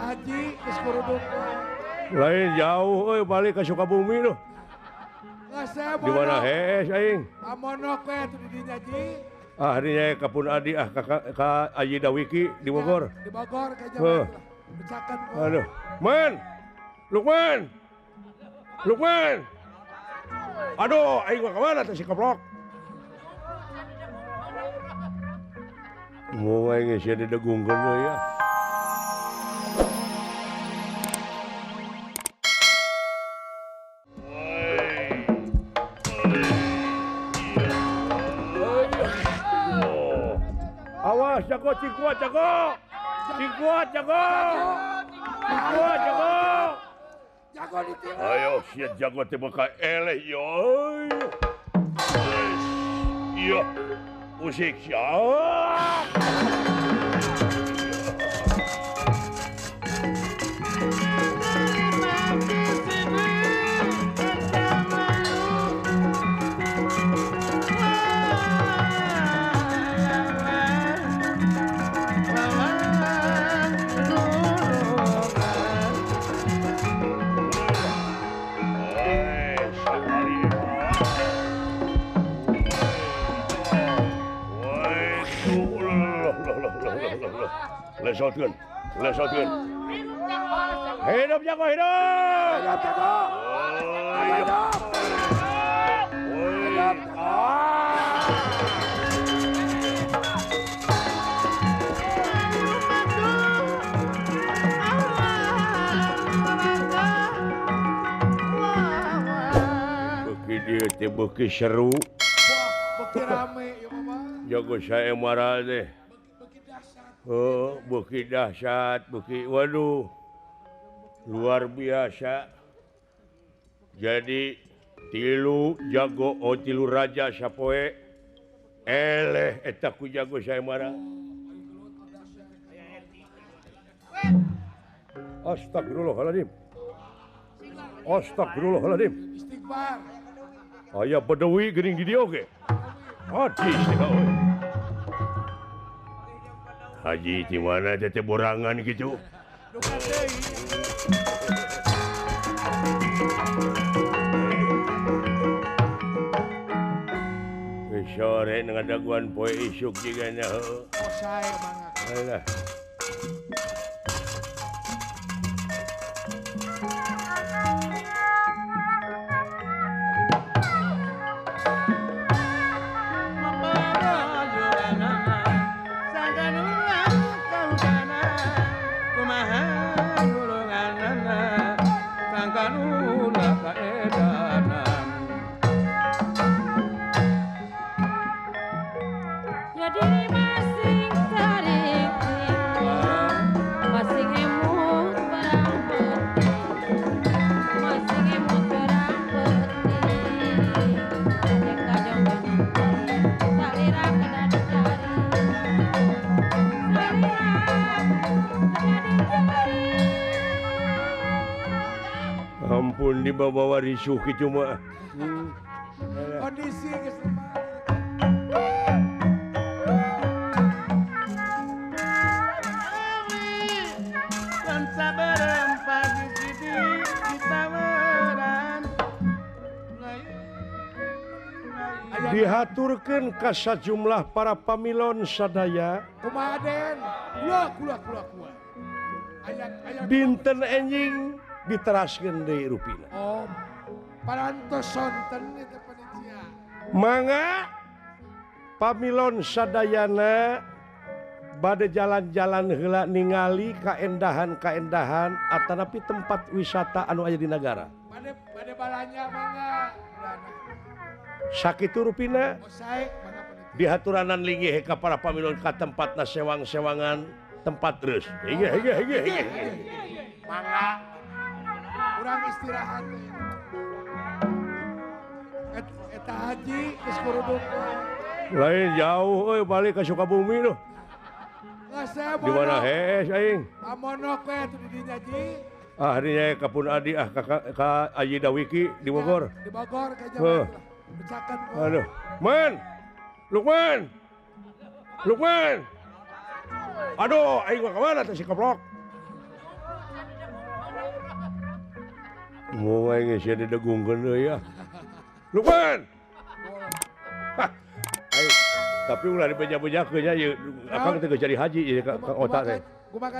Haji geus kuruduk. Lain jauh euy balik ka Sukabumi tuh. Di mana hees aing? Amonok we atuh di dinya Ji. Ah dinya ka Pun Adi ah ka Ayi Dawiki di Bogor. Di Bogor ka jaman. Becakan. Aduh. Man. Lukman. Lukman. Aduh, aing mah ka mana teh si koplok? Mau aing geus didegungkeun euy ya. Awas jago cikuat jago. Cikuat jago. Cikuat jago. Jago ditiru. Ayo sia jago teh bakal eleh yo. Iya. Usik sia. Lesotkeun, lesotkeun. Hidup jago hidup. Hidup jago. Hidup. Hidup. Beuki dieu teh beuki seru. Beuki rame ieu mah. Jago saya marah teh. Oh, beuki dahsyat, beuki waduh. Luar biasa. Jadi tilu jago oh tilu raja sapoe eleh eta ku jago saya marah. Astagfirullahaladzim. Astagfirullahaladzim. Istighfar. Aya bedewi geuning di dieu oge. Hadis teh euy. Haji di mana teh borangan gitu. Sore ngadaguan poe isuk jiga nya heuh. Sae mangga. Alah. Ampun dibawa risuh kitu mah. Kondisi geus lemah. Dihaturkeun ka sajumlah para pamilon sadaya. Kumaha Den? Kula kula kula kula. Dinten enjing diteraskeun deui rupina. Oh, parantos sonten itu panitia. Mangga pamilon sadayana bade jalan-jalan heula ningali kaendahan-kaendahan atanapi tempat wisata anu aya di nagara. Bade bade balanja mangga. Sakitu rupina dihaturanan linggih ka para pamilon ka tempatna sewang-sewangan tempat terus. Hige hige hige hige. Mangga urang istirahat. Eta haji geus kuruduk. Lain jauh euy balik ka Sukabumi tuh. Di mana hees aing? Amonok we atuh di dinya Ji. Ah dinya ka Pun Adi ah ka Ayi Dawiki di Bogor. Di Bogor ka Jawa. Becakan. Aduh. Man. Lukman. Lukman. Aduh, aing mah ka mana teh si koplok? Moal geus sia didegungkeun deui ya. Lukman. Tapi ulah dibeja-bejakeun nya ieu akang teh geus jadi haji ieu ka otak teh.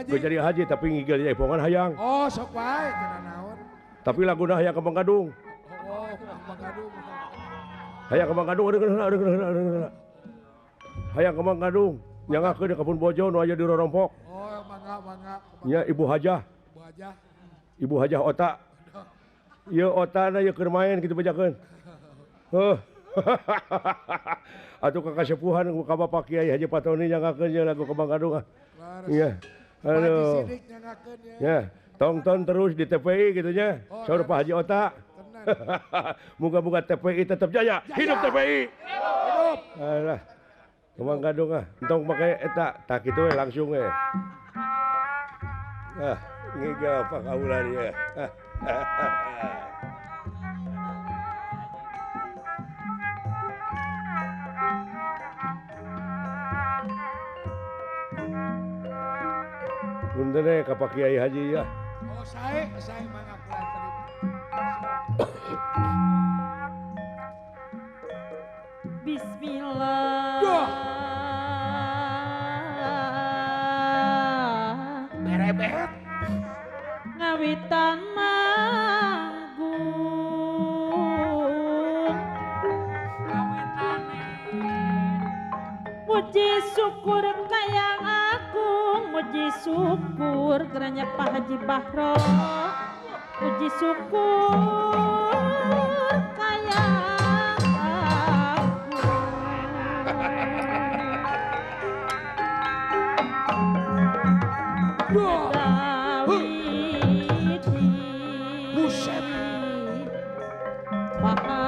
Geus jadi haji tapi ngigel jaipongan hayang. Oh, sok wae teu naon. Tapi laguna hayang Kembang Gadung. Oh, Kembang Gadung. Hayang Kembang Gadung aduh. Hayang Kembang Gadung nyangakeun di Kebun Bojo nu aya di Rorompok. Oh, mangga mangga. Nya Ibu Hajah. Ibu Hajah. Ibu Hajah otak. Ieu otana ieu keur main kitu bejakeun. Heuh. Atuh ka kasepuhan ka Bapak Kiai Haji Patoni nyangakeun ieu lagu Kembang Gadung. Iya. Aduh. Ya, tonton terus di TPI gitu nya. Saur Pak Haji Otak. Moga-moga TPI tetap jaya. Hidup TPI. Hidup. Alah. Kembang Gadung ah. Entong make eta tah kitu we langsung we. Ah, ngigal Pak Kaula ieu. Punten ka Pak Kiai Haji ya. Oh, sae mangga kula terima. Bismillah. Duh. Berebet. Ngawitan manggung. Ngawitane. Muji syukur kayang agung, muji syukur geranya Pak Haji Bahro. Muji syukur kayang agung. Buset. Maha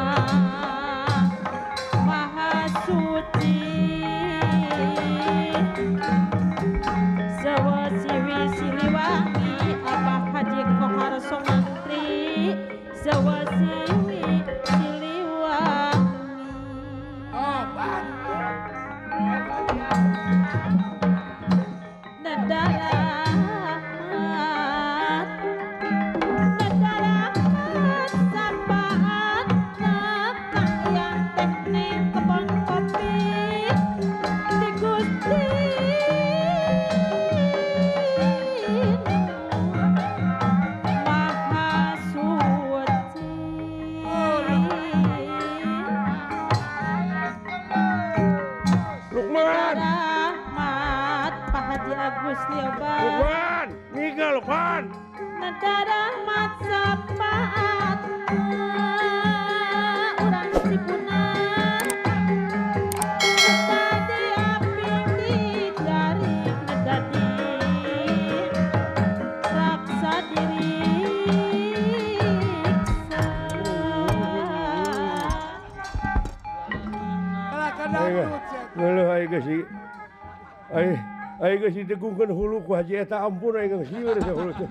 Maha Suci. Sawa Siwi Siliwangi Abah Haji Kohar Somantri. Sawa Siwi Siliwangi. Obat. Nedaramat sapaatna kang yang teknik kebon kopi di Gusti Maha Suci. Lukman. Rahmat Pak Haji Agus Lioban. Lukman, ngigal Lukman. Nedarahmat sapaatna urang Cibunar. Tadi api di jaring nedadi raksa diriksa. Kalah kadangdut sia. Ngeuleuh aing geus si aing geus didegungkeun hulu ku Haji eta ampun aing geus sieun teh hulu teh.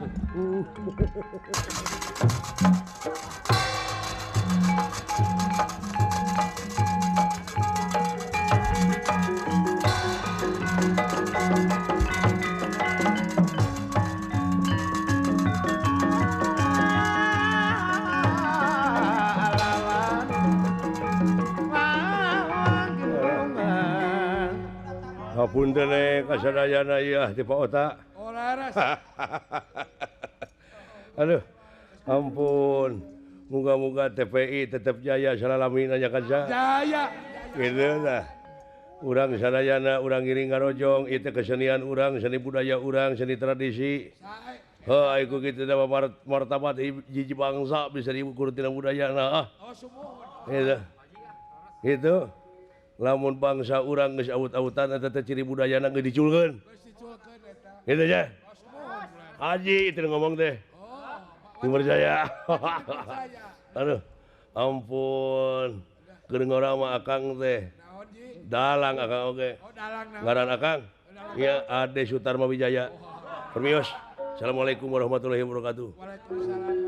Hapunten kasadayana ieu ti Pak Otak. Oh, laras. Aduh, ampun. Moga-moga TPI tetap jaya salalamina nya kaca. Jaya. Kitu tah. Urang sadayana urang ngiring ngarojong ieu teh kesenian urang, seni budaya urang, seni tradisi. Heuh, ai ku kitu teh martabat hiji bangsa bisa diukur tina budayana ah. Oh, sumuhun. Kitu. Kitu. Lamun bangsa urang geus awut-awutan eta teh ciri budayana geus diculkeun. Geus diculkeun eta. Kitu nya. Oh, sumuhun. Haji itu ngomong teh. Oh, Percaya. Percaya. Aduh, ampun. Keur ngora mah akang teh. Naon ji? Dalang akang oge. Oh, dalang naon? Ngaran akang? Iya, Ade Sutarma Wijaya. Permios. Assalamualaikum warahmatullahi wabarakatuh. Waalaikumsalam.